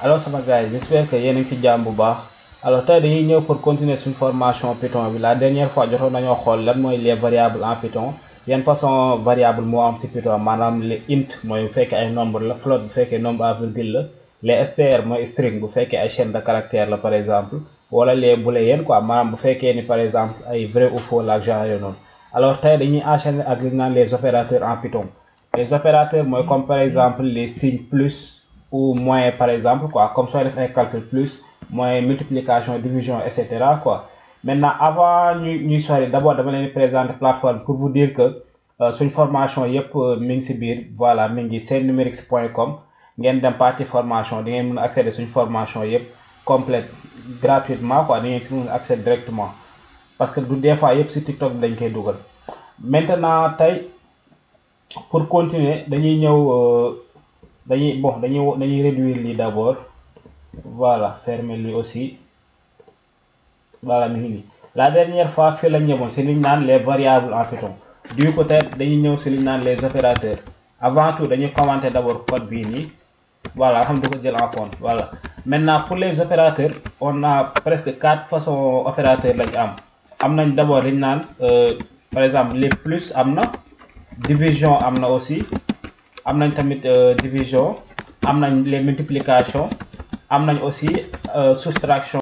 Alors sama gars j'espère que yéen a ngi ci jàmm bu baax. Alors tey dañuy ñëw pour continuer suñu formation Python bi. La dernière fois jotoon nañoo xool lan mooy les variables en Python, yan façon variable moo am ci Python, maanaam les int mooy bu fekkee ay nombre la, float bu fekkee nombre à virgule la, les str mooy string bu fekkee ay chaîne de caractère la par exemple, wala les booléennes quoi, maanaam bu fekkee ni par exemple ay vrai ou faux la genre yooyu noonu. Alors tey dañuy enchaîner ak li ñu naan les opérateurs en Python. Les opérateurs mooy comme par exemple les signes plus ou moins par exemple quoi, comme sooy def ay calcul plus moins multiplication division etc quoi. Maintenant avant ñuy sori d'abord dama leen présenter plateforme pour vous dire que suñ formation yépp mi ngi ci biir, voilà mi ngi sennumerics.com. ngeen dem partie formation di ngeen mën a accéder suñ formation yépp complète gratuitement quoi, di ngeen ci mën a accéder directement parce que du des fois yépp ci TikTok bi lañ koy dugal. Maintenant tey pour continuer dañuy ñëw dañuy réduire lii d'abord, voilà fermer lui aussi, voilà mi ngi nii. La dernière fois fii lañ ñëwoon ci li ñu naan les variables en Python. Du coup tey dañuy ñëw ci li ñu naan les opérateurs. Avant tout dañuy commenter d'abord code bii nii, voilà xam du ko jël en compte. Voilà maintenant pour les opérateurs on a presque 4 façons opérateurs lañ am nañ d'abord li ñu naan par exemple les plus am na, division am na aussi, am nañ tamit division, am nañ les multiplications, am nañ aussi soustraction.